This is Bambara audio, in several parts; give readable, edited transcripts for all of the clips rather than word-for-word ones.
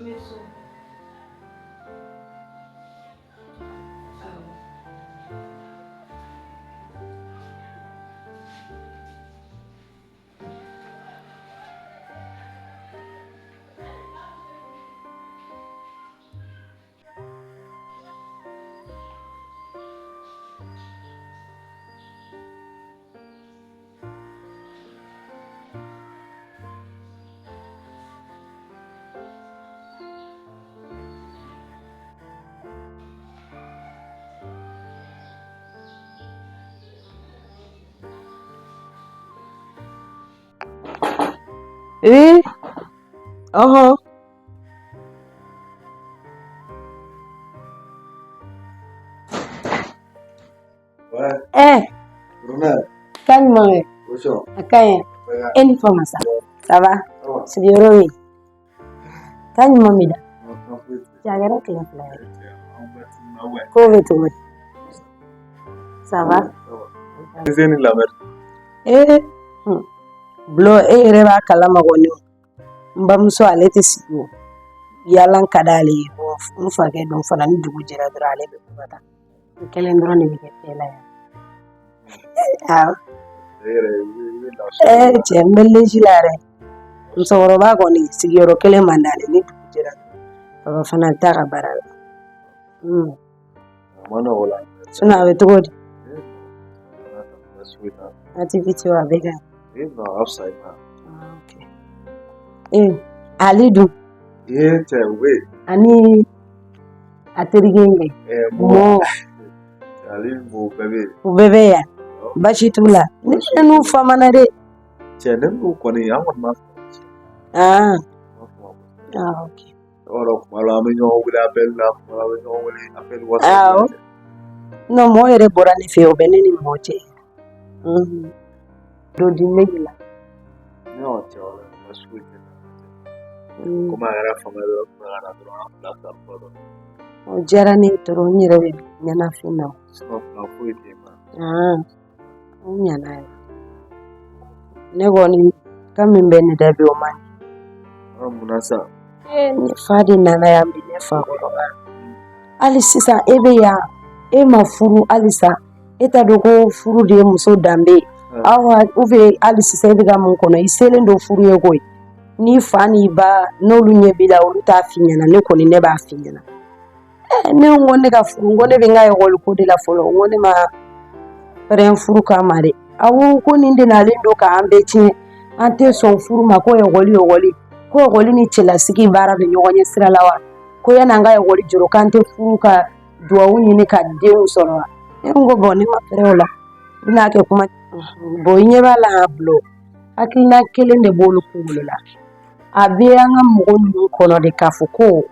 N bɛ so. Awɔ. Oui, ɔhɔn. Ouais, Eh, Brunel, kan jumɛn bɛ? bonjour. A ka ɲi. E ni fama sa. Ça va? Ça va? Sigiyɔrɔ bɛ yen. Kan jumɛn b'i da? Non, kan foyi tɛ. Ja, a kɛra tile 2 ye. Anw bɛɛ tununna wɛ. Ko bɛ cogo di? Ça va? Ça va. Ese ni lamɛn. Eh, Bulo, e yɛrɛ b'a kalama kɔni o. N bamuso ale tɛ sigi o. Yaala ka d'ale ye. Bon, n fakɛ dun fana ni dugu jɛra dɔrɔn ale bɛ bɔ ka taa. N kelen dɔrɔn de bɛ kɛ fɛn la yan. Awɔ. E yɛrɛ i bɛ lafiya. Eh, cɛ n bɛ lesi la yɛrɛ. Musokɔrɔba kɔni sigiyɔrɔ kelen man d'ale ni dugu jɛra. Papa fana bɛ taa ka baara la. A ma nɔgɔ la. Sinon a bɛ cogo di? Eh, non, baasi foyi t'a la. Activité a bɛ ka. Eh, non, a ka fisa i ma. Ah, ok. Eh, Ali dun Eh, cɛ, u bɛ yen. ani a terikɛ in kɛ. Eh, Mɔ mɔ. Ale ni mɔ bɛɛ bɛ yen. U bɛɛ bɛ yan. Baasi t'u la. Ne yɛrɛ n'u famana dɛ. Cɛ, ne n'u kɔni, an kɔni ma faamu. Ah, An ma faamu. ah, ok. I b'a dɔn kuma dɔ la an bɛ ɲɔgɔn wele appel la, kuma dɔ la an bɛ ɲɔgɔn wele appel WhatsApp Awɔ. la. Non, mɔɔ yɛrɛ bɔra ne fɛ yen, o bɛ ne ni mɔɔ cɛ. Dɔ di ne la. Non, cɛ, wala, baasi foyi tɛ na. Komi a kɛra fama ye dɔrɔn, n nana dɔrɔn, an fila fila fɔlɔ dɔrɔn. O diyara ne ye dɔrɔn, n yɛrɛ bɛ ɲɛnafin na. Sinon, fila foyi tɛ yen ma. Ah, o ɲana yɛrɛ. Ne kɔni kan min bɛ ne da bi o man ɲi. An munna sa? Eh, ne fa de nana yan bi, ne fakɔrɔba. Hali sisan e bɛ yan, e ma furu halisa. E t'a dɔn ko furu de ye muso danbe ye. Awa, ou bien hali sisan e bɛ ka mun kɔnɔ, i selen don furu ye koyi. N'i fa n'i ba n'olu ɲɛ b'i la, olu t'a f'i ɲɛna, ne kɔni ne b'a f'i ɲɛna. Eh, ne ko ne ka furu, n ko ne bɛ n ka ekɔli ko de la fɔlɔ, n ko ne ma pɛrɛn furu kama dɛ. Awɔ, ko nin de nalen don k'an bɛɛ tiɲɛ. An tɛ sɔn furu ma, ko ekɔli ekɔli. Ko ekɔli ni cɛlasigi baara bɛ ɲɔgɔn ɲɛ sira la wa? Ko yan'an ka ekɔli jɔrɔ k'an tɛ furu ka duwawu ɲini ka denw sɔrɔ wa? Ne ko bɔn ne ma pɛrɛn o la. I bɛna kɛ kuma. Bɔn i ɲɛ b'a la bulon. Hakilina kelen de b'olu kunkolo la. A bɛ an ka mɔgɔ ninnu kɔnɔ de k'a fɔ ko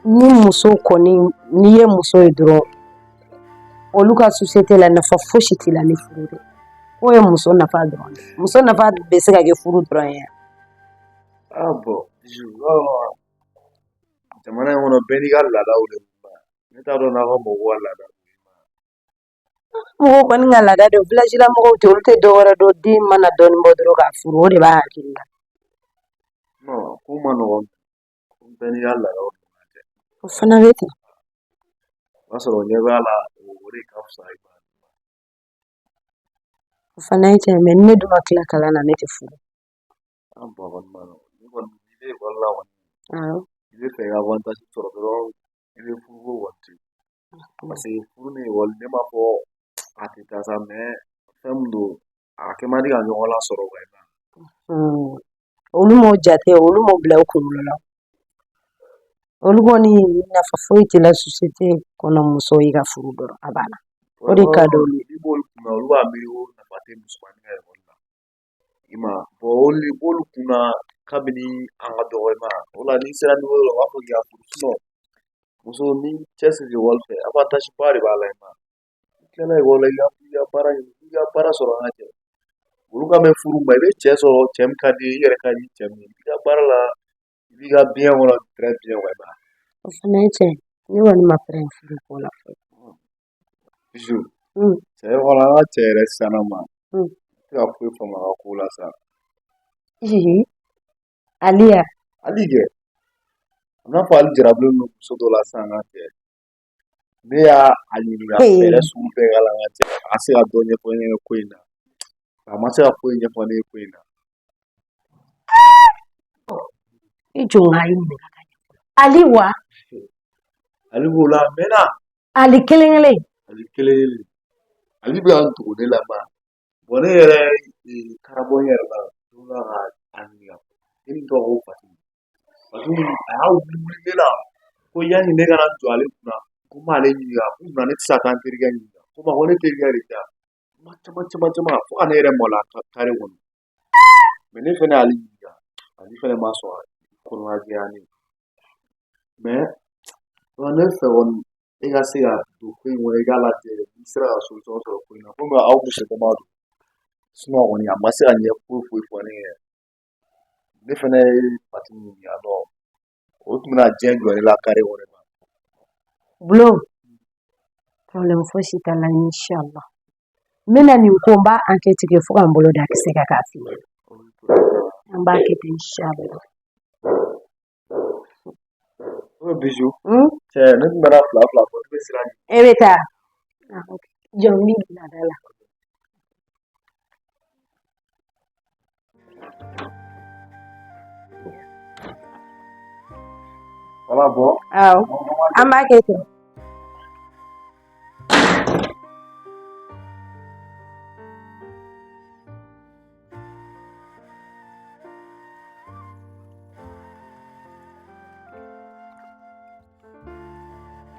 ni muso kɔni, n'i ye muso ye dɔrɔn, olu ka société la nafa fosi t'i la ni furu tɛ. K'o ye muso nafa dɔrɔn de ye. Muso nafa bɛ se ka kɛ furu dɔrɔn ye. Ah bon, jamana in kɔnɔ bɛɛ n'i ka laadaw de don. Ne t'a dɔn n'a ka mɔgɔw ka laada. Mɔgɔw kɔni ka laada don, village la mɔgɔw tɛ, olu tɛ dɔ wɛrɛ dɔn, den mana dɔɔnin bɔ dɔrɔn k'a furu, o de b'a hakili la. Non, ko ma nɔgɔn. Bɛɛ n'i ka laadaw don. O fana bɛ ten. O b'a sɔrɔ ɲɛ b'a la, o de ka fisa i ma. O fana ye tiɲɛ ye, mais ni ne dun ma tila kalan na, ne tɛ furu. Ah bon, a kɔni ma nɔgɔn. Ni kɔni n'i bɛ ekɔli la kɔni, Awɔ. i bɛ fɛ i ka avantage sɔrɔ dɔrɔn, i bɛ furuko kɔni to yen. Parce que furu ni ekɔli, ne m'a fɔ a tɛ taa sa, mais fɛn min don, a kɛ man di ka ɲɔgɔn lasɔrɔ quoi, i m'a ye. Olu m'o jate, olu m'o bila u kunkolo la. Olu kɔni nafa foyi tɛ la société kɔnɔ, muso i ka furu dɔrɔn a banna. O de ka di olu ye. N'i b'olu kunna, olu b'a miiri ko nafa tɛ musomanin ka ekɔli la. I m'a ye. Bon, olu b'olu kunna kabini an ka dɔgɔ, i m'a ye. O la n'i sera niveau dɔ la, u b'a fɔ k'i ka furu. Sinon, muso ni cɛsiri ekɔli fɛ, avantage ba de b'a la, i m'a ye. I tilala ekɔli la, i ka baara ɲini, i ka baara sɔrɔ an ka cɛ. Olu ka mɛn furu ma, i bɛ cɛ sɔrɔ, cɛ min ka di i ye, i yɛrɛ ka di cɛ min ye. I b'i ka baara la, i b'i ka bien kɔnɔ très bien quoi, i m'a ye. O fana ye tiɲɛ ye. Ne kɔni ma pɛrɛn furu ko la fɔlɔ. Bijou, cɛ kɔnɔ, an ka cɛ yɛrɛ sisanna ma. N tɛ ka foyi faamu a ka ko la sa. Ee, Aliya. Ali kɛ. A n'a fɔ ale jarabilen don muso dɔ la sisan n ka cɛ. Ne y'a a ɲininka fɛɛrɛ sugu bɛɛ k'a la n ka cɛ. A ka se ka dɔ ɲɛfɔ ne ye ko in na. A ma se ka foyi ɲɛfɔ ne ye ko in na. I jɔ n k'a ɲininka ka ɲɛ. Ali wa? Ali b'o la a mɛnna. Ali kelen kelen. Ali kelen kelen. Ali bɛ ka n dogo ne la ma. Bon ne yɛrɛ karabɔ n yɛrɛ la don dɔ la ka a ɲininka. Ne min tɔgɔ ko Fatimu. Fatimu a y'a wuli wuli ne la ko yanni ne ka na jɔ ale kunna ko n b'ale ɲininka ko munna ne tɛ se ka taa n terikɛ ɲininka. Ko ma ko ne terikɛ de tɛ kuma caman caman caman fo ka ne yɛrɛ maloya kare kɔnɔ. Mais ne fɛnɛ y'ale ɲininka ale fɛnɛ ma sɔn kɔnɔna jɛya ne ye. Mais ne fɛ kɔni e ka se ka don ko in kɔnɔ i k'a lajɛ n'i sera ka solution sɔrɔ ko in na komi aw muso dama don sinon kɔni a ma se ka ɲɛ foyi foyi fɔ ne ye. Ne fɛnɛ ye Fatimu ɲininka nɔ o tun bɛna diɲɛ jɔ ne la kare kɔnɔ. Bulo, problème fosi t'a la inshallah. N bɛna nin ko n b'a enquête kɛ fo ka n bolo da kisɛ kan k'a f'i ɲɛna. An b'a kɛ ten inshallah. Bijou. Cɛ ne tun bɛna fila fila fɔ ne bɛ siran. E bɛ taa. Jɔ n b'i bila da la. Voilà, bon. Awɔ. An b'a kɛ ten.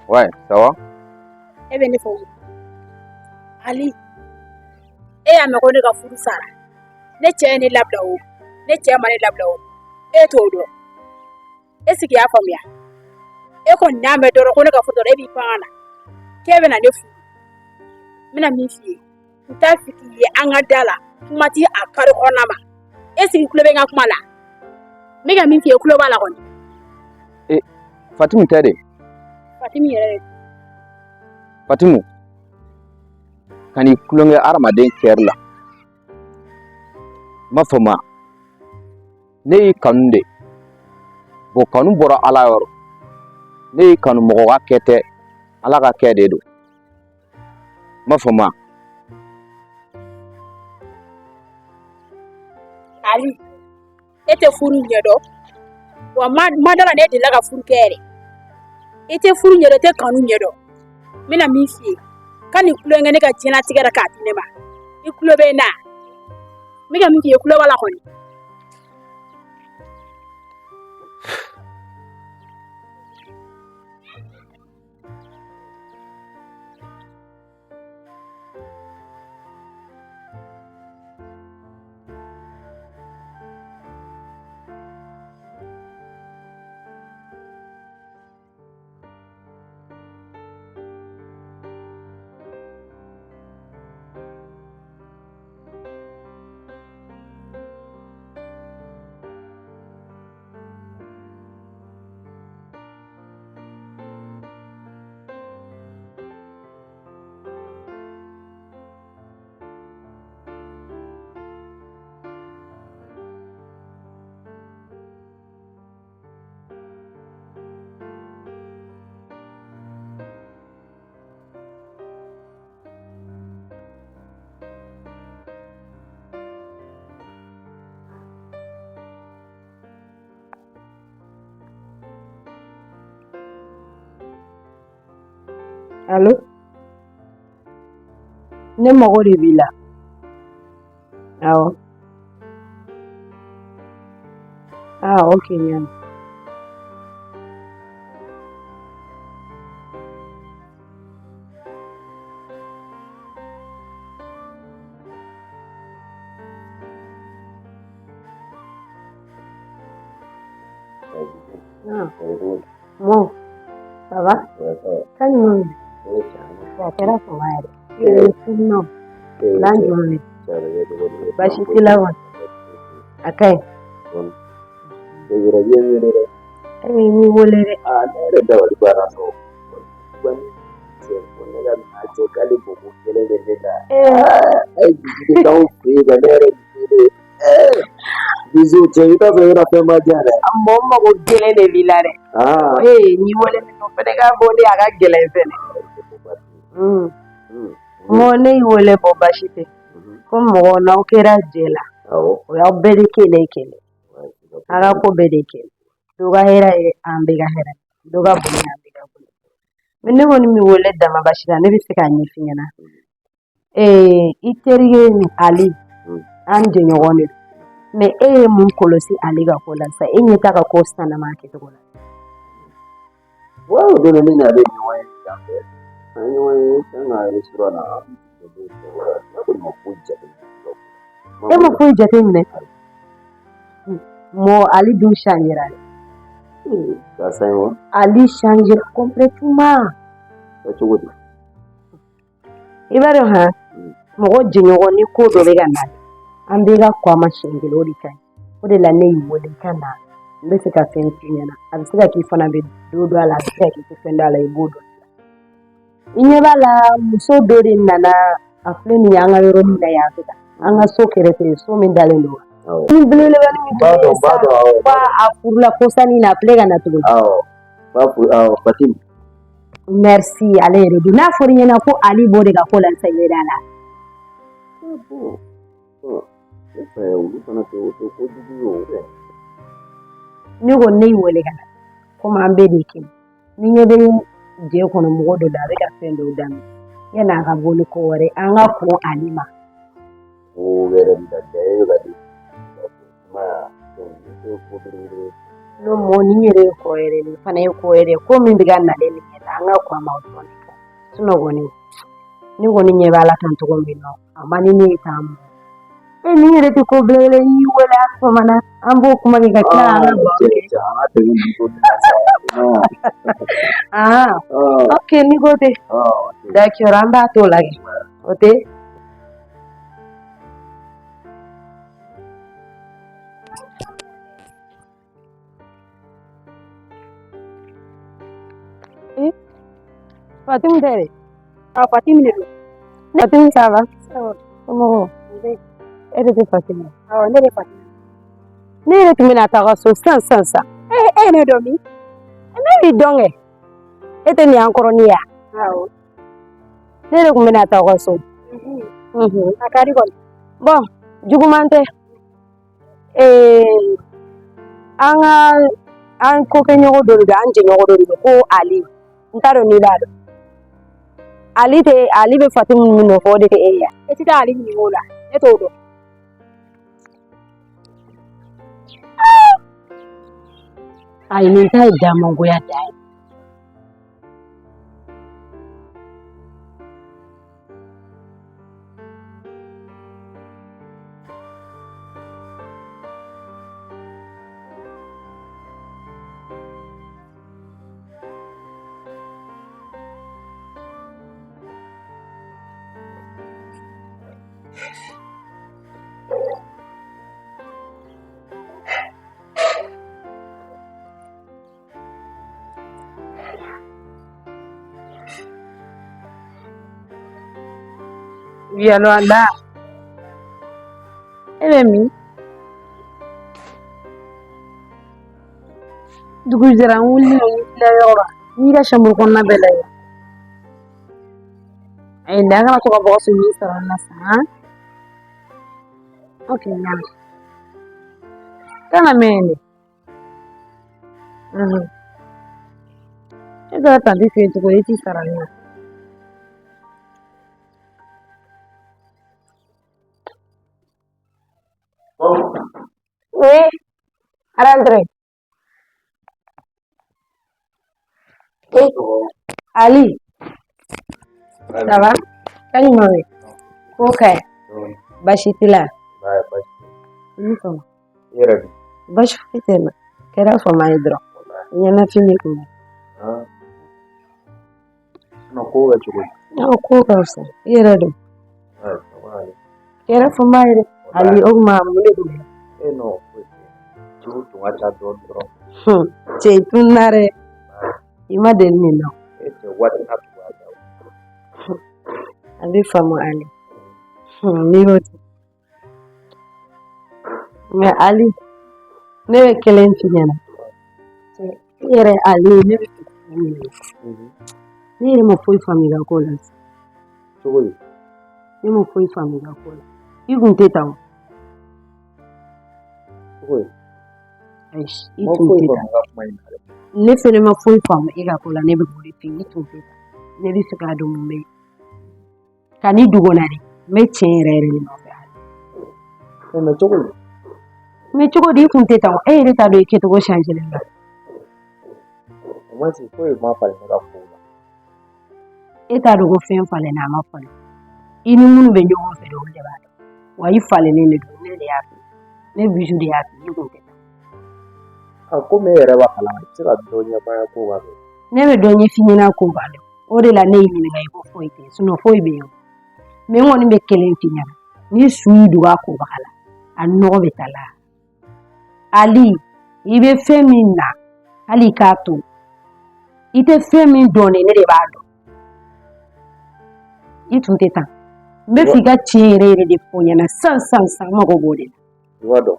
Ouais, ça va? E bɛ ne fɔ Ali, e y'a mɛn ko ne ka furu sara. Ne cɛ ye ne labila o, ne cɛ ma ne labila o, e t'o dɔn. Est-ce que i y'a faamuya? E kɔni n'a mɛn dɔrɔn ko ne ka furu dɔrɔn e b'i pan ka na k'e bɛna ne furu. N bɛna min f'i ye, n t'a fɛ k'i ye an ka da la, kuma ti a kare kɔnɔna ma. Est-ce que i tulo bɛ n ka kuma la? N bɛ ka min f'i ye, tulo b'a la kɔni. E, Fatimu tɛ de? Fatimu yɛrɛ de. Fatimu, kan'i tulonkɛ hadamaden kɛri la. N m'a faamuya. Ne y'i kanu de. Bon, kanu bɔra Ala yɔrɔ. Ne y'i kanu mɔgɔ ka kɛ tɛ, Ala ka kɛ de don. N m'a faamuya. Ali, e tɛ furu ɲɛdɔn wa ma da la ne delila ka furu kɛ yɛrɛ. I tɛ furu ɲɛdɔn, i tɛ kanu ɲɛdɔn. N bɛna min f'i ye, kan'i tulonkɛ ne ka diɲɛlatigɛ la k'a di ne ma. I tulo bɛ n na. N bɛ ka min f'i ye, tulo b'a la kɔni. Allo? Ne mago de b'i la. Awɔ. Ah, ok, n y'a mɛn. Ah, bon, ça va? Kan jumɛn bɛ? A kɛra fama yɛrɛ. Sinon, lan jumɛn bɛ? Baasi t'i la wa? A ka ɲi. E ye n wele dɛ. Ne yɛrɛ dabali banna sɔrɔ. Cɛ ko ne ka na cɛ k'ale bɔko kelen bɛ ne la. A ye bisiki d'anw fɛ yen ka ne yɛrɛ wele. Bisou cɛ, i t'a sɔrɔ i bɛna fɛn ba di yan dɛ. Mɔgɔ mago gɛlɛn de b'i la dɛ. Ee, n'i wele min o fɛnɛ ka bon de, a ka gɛlɛn fɛnɛ. Mɔ ne y'i wele bɔ baasi tɛ. Ko mɔgɔ n'aw kɛra jɛ la, o y'aw bɛɛ de kelen ye kelen. A ka ko bɛɛ de kelen. Dɔ ka hɛrɛ ye an bɛɛ ka hɛrɛ ye, dɔ ka bɔnɛ ye an bɛɛ ka bɔnɛ. Mais ne kɔni m'i wele dama baasi la, ne bɛ se k'a ɲɛf'i ɲɛna. Ee, i terikɛ ni Ali, an jɛɲɔgɔn de don. Mais e ye mun kɔlɔsi Ali ka ko la sisan? E ɲɛ t'a ka ko sanama kɛcogo la. Wa o don ne n'ale ye ɲɔgɔn ye yan fɛ. An ye ɲɔgɔn ye fɛn ka restaurant na. An ne kɔni ma foyi jateminɛ. E ma foyi jateminɛ? Mɔ Ali dun changera dɛ. Karisa ye wa? Ali changera complètement. Kɛ cogo di? I b'a dɔn han, mɔgɔ jɛɲɔgɔn ni ko dɔ bɛ ka na, an bɛɛ ka kɔn a ma siɲɛ kelen, o de ka ɲi. O de la ne y'i wele i ka na. N bɛ fɛ ka fɛn f'i ɲɛna. A bɛ se ka k'i fana bɛ dɔ dɔn a la, a bɛ se ka k'i tɛ fɛn dɔn a la, i b'o dɔn. I ɲɛ b'a la, muso dɔ de nana, a filɛ nin ye an ka yɔrɔnin na yan fɛ tan, an ka so kɛrɛfɛ, so min dalen don. Ni belebeleba min tun bɛ yen sa, ko a furula kɔsannin na, a filɛ ka na tuguni. Awɔ. B'a fɔ awɔ, Fatim. Merci, ale yɛrɛ don. N'a fɔra i ɲɛna ko Ali b'o de ka ko la sisan, i bɛ da la. Ne fɛ olu fana tɛ o tɛ kojugu ye o. Ne ko ne y'i wele ka na komi an bɛɛ de ye kelen. Ni ɲɛ bɛ jɛ kɔnɔ mɔgɔ dɔ la, a bɛ ka fɛn dɔw daminɛ. Yanni a ka bɔ ni ko wɛrɛ ye, an ka kɔn Ali ma. O yɛrɛ bɛ ka diya e bɛ ka di. I m'a ye wa? Donc o tɛ ko belebele ye. No mɔ nin yɛrɛ ye ko yɛrɛ de fana ye ko yɛrɛ ko min bɛ ka nalen nin ɲɛ an ka kɔn a ma o dɔrɔn de kan. Sinon kɔni ne kɔni ɲɛ b'a la tan cogo min na, a man di ne ye tan mɔ. E nin yɛrɛ tɛ ko belebele ye, n'i wele an famana an b'o kuma kɛ ka tila k'an ka baro kɛ. Cɛ, an ka tɛmɛ muso ni na sa. Ah, ok, n'i ko ten. D'accord, an b'a t'o la kɛ. O tɛ. Fatim tɛ dɛ. Ah, Fatim de don. Fatim, ça va? Somɔgɔw? E de tɛ Fatim ye? Awɔ, ne de Fatim. Ne yɛrɛ tun bɛna taa ka so sisan sisan sisan. E ye ne dɔn min? Ne b'i dɔn kɛ. E tɛ nin y'an kɔrɔnin ye wa? Awɔ. Ne yɛrɛ tun bɛna taa aw ka so. A ka di kɔni. Bon, juguman tɛ. Ee, an ka an kokɛɲɔgɔn dɔ de don, an jɛɲɔgɔn dɔ de don ko Ali. N t'a dɔn n'i b'a dɔn. Ali tɛ, Ali bɛ Fatim min nɔfɛ, o de tɛ e ye wa? E tɛ taa Ali ɲininka o la. Ne t'o dɔn. Ayi, nin ta ye damangoya dan ye. Oui, allô, Anda. E bɛ min? Dugu jɛra, n wulilen n filɛ yɔrɔ la. N'i ka chambre kɔnɔna bɛɛ lajɛ. Ayi, an kana to ka bɔ ka so min sara n na sa. Han? Ok, n y'a mɛn. Kana mɛn yen dɛ. E taara tantie fɛ yen cogo di, i t'i sara ne na? Oui, rentrez. Eh, Ali, ça va? Kan jumɛn bɛ? Ko ka ɲi. Baasi t'i la? I ni fama. I yɛrɛ dun? Baasi foyi tɛ n na. Kɛra fama ye dɔrɔn. Ɲɛnafin bɛ kun. Sinon ko bɛ cogo di? Awɔ, ko ka fisa. I yɛrɛ dun? Kɛra fama ye dɛ. Ali, o tuma mun de don? E non, foyi tɛ. Jiw tun ka ca dɔɔnin dɔrɔn. Cɛ, i tununna dɛ. I ma deli nin na. E cɛ, waati n'a cogoya da. A bɛ faamu Ali. N'i y'o ten. Mais Ali, Ne bɛ kelen f'i ɲɛna. I yɛrɛ ale ne bɛ fɛ k'i ɲininka. Ne yɛrɛ ma foyi faamu i ka ko la. Cogo di? Ne ma foyi faamu i ka ko la. I kun tɛ tan o. Cogo di? Ayi, i tun tɛ tan. Ne fɛnɛ ma foyi faamu e ka ko la, ne bɛ k'o de f'i ye, i tun tɛ tan. Ne bɛ fɛ k'a dɔn mun bɛ yen. Kan'i dogo n na dɛ, n bɛ tiɲɛ yɛrɛ yɛrɛ de nɔfɛ. Mais cogo di? Mais cogo di, i kun tɛ tan o, e yɛrɛ t'a dɔn i kɛcogo changelen don. O ma sigi foyi ma falen ne ka kow la. E t'a dɔn ko fɛn falenna a ma falen. I ni minnu bɛ ɲɔgɔn fɛ de, olu de b'a dɔn. Wa i falennen de don, ne de y'a f'i ye. Ne Bijou de y'a f'i ye, i kun tɛ tan. A komi e yɛrɛ b'a kalama, i bɛ se ka dɔ ɲɛfɔ an ye ko kan kɛ. Ne bɛ dɔ ɲɛf'i ɲɛna ko kan dɛ. O de la ne y'i ɲininka i ko foyi tɛ yen, sinon foyi bɛ yen. Mais n kɔni bɛ kelen f'i ɲɛna. Ni su y'i dogo a kobaga la, a nɔgɔ bɛ taa la. Ali, i bɛ fɛn min na, hali i k'a to. I tɛ fɛn min dɔn de, ne de b'a dɔn. I tun tɛ tan. N bɛ fɛ i ka tiɲɛ yɛrɛ yɛrɛ de fɔ n ɲɛna sisan sisan sisan, n mago b'o de la. I b'a dɔn,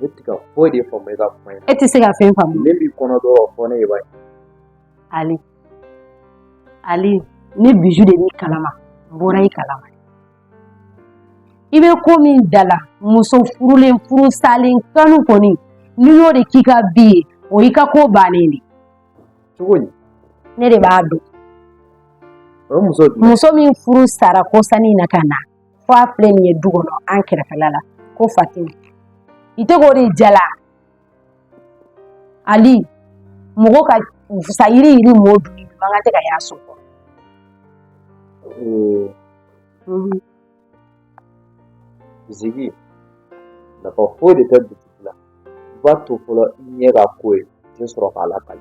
ne tɛ ka foyi de faamu e ka kuma in na. E tɛ se ka fɛn faamu. Min b'i kɔnɔ dɔrɔn, o fɔ ne ye ba ye. Ali, Ali, ne Bijou de b'i kalama, n bɔra i kalama. I bɛ ko min da la, muso furulen furu salen kanu kɔni, n'i y'o de k'i ka bi ye, o y'i ka ko bannen de. Cogo di? Ne de b'a dɔn. O ye muso jumɛn? Muso min furu sara kɔsannin na ka na, fo a filɛ nin ye du kɔnɔ an kɛrɛfɛla la, ko Fatima. I tɛ k'o de jala. Ali, mɔgɔ ka sa yiri yiri mɔ dun man kan tɛ ka y'a so kɔnɔ. Zigi, nafa foyi de tɛ bisiki la. I b'a to fɔlɔ i ɲɛ ka ko ye, i tɛ sɔrɔ k'a lakali.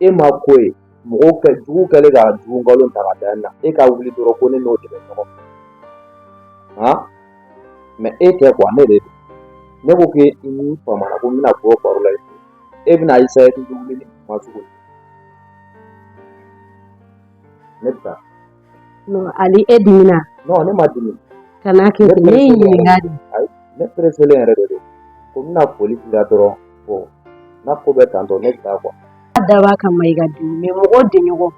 E ma ko ye, mɔgɔw kɛ jugu kɛlen ka jugu nkalon ta ka da n na, e ka wuli dɔrɔn ko ne n'o de bɛ ɲɔgɔn fɛ. Han? Mais e tɛ quoi, ne de don. Ne ko k'e ni famana ko n bɛna bɔ baro la i fɛ. E bɛna essayer k'i bɛ wuli ni kuma sugu ye. Ne bɛ taa. Non, Ali, e dimina. Non, ne ma dimi. Kana kɛ ten, ne y'i ɲininka de. Ayi, ne pereselen yɛrɛ de don. Ko n bɛna foli k'i la dɔrɔn. Bon, n'a ko bɛ tantɔ, ne bɛ taa quoi. Dab'a kama i ka dimi, mais mɔgɔ denɲɔgɔn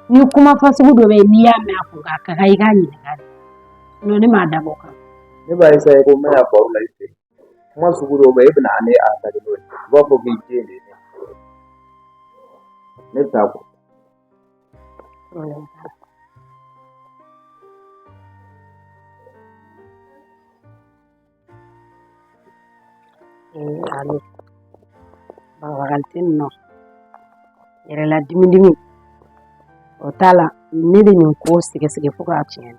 ni kuma fasugu dɔ bɛ yen, n'i y'a mɛn a kun kan, a ka kan i k'a ɲininka de. Sinon ne m'a dabɔ o kama. Ne b'a essayer ko n bɛna baro la i fɛ. Kuma sugu dɔw bɛ yen, e bɛna ne attaquer n'o ye. I b'a fɔ k'i den de ye ne. Ne bɛ taa quoi. Ee Ali, bagabagali tɛ nin nɔ, yɛrɛla dimi dimi o t'a la. Ne bɛ nin ko sɛgɛsɛgɛ fo k'a tiɲɛ.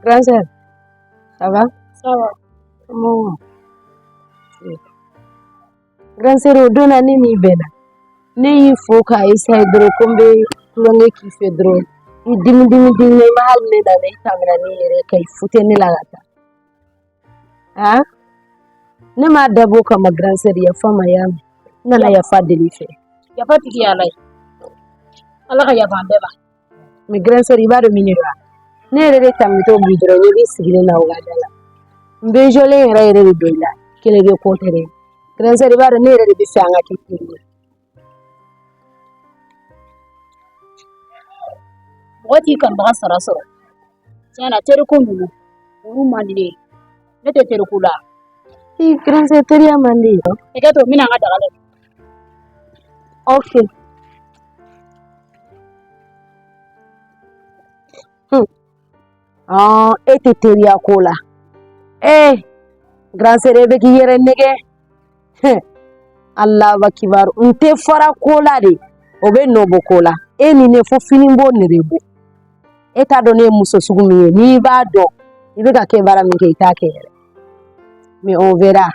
Grand sœur, ça va? Ça va. Comment? Grand sœur, o don na ne n'i bɛnna. Ne y'i fo k'a essayer dɔrɔn ko n bɛ tulonkɛ k'i fɛ dɔrɔn. I dimi dimi dimi i ma hali ne lamɛn, i tɛmɛna n'i yɛrɛ ka i fute ne la ka taa. Han? Ne m'a dabɔ o kama grand sœur, yafa n ma y'a mɛn. N nana yafa deli i fɛ. Yafa tigi ye Ala ye. Ala ka yafa an bɛɛ ma. Mais grand sœur, i b'a dɔn min de don wa? Ne yɛrɛ de tɛmɛtɔ bi dɔrɔn ɲɛ b'i sigilen na o ka da la. N bɛ jɔlen yɛrɛ yɛrɛ de don i la. Kɛlɛkɛ ko tɛ dɛ. Grand sœur, i b'a dɔn ne yɛrɛ de bɛ fɛ an ka kɛ teri ye. Mɔgɔ t'i kanubaga sara sɔrɔ. Tiɲɛ na, teriko ninnu, olu man di ne ye. Ne tɛ teriko la. I grand sœur, teriya man di ye. Hakɛ to, n bɛna n ka daga lajɛ. Ok. E tɛ teriya ko la. Ee, grand sœur, e bɛ k'i yɛrɛ nɛgɛ. Allahu akibaru. N tɛ fara ko la de. O bɛ nɔ bɔ ko la. E ni ne fo fini b'o nɛrɛ bɔ. E t'a dɔn ne ye muso sugu min ye. N'i b'a dɔn, i bɛ ka kɛ baara min kɛ, i t'a kɛ yɛrɛ. Mais on verra.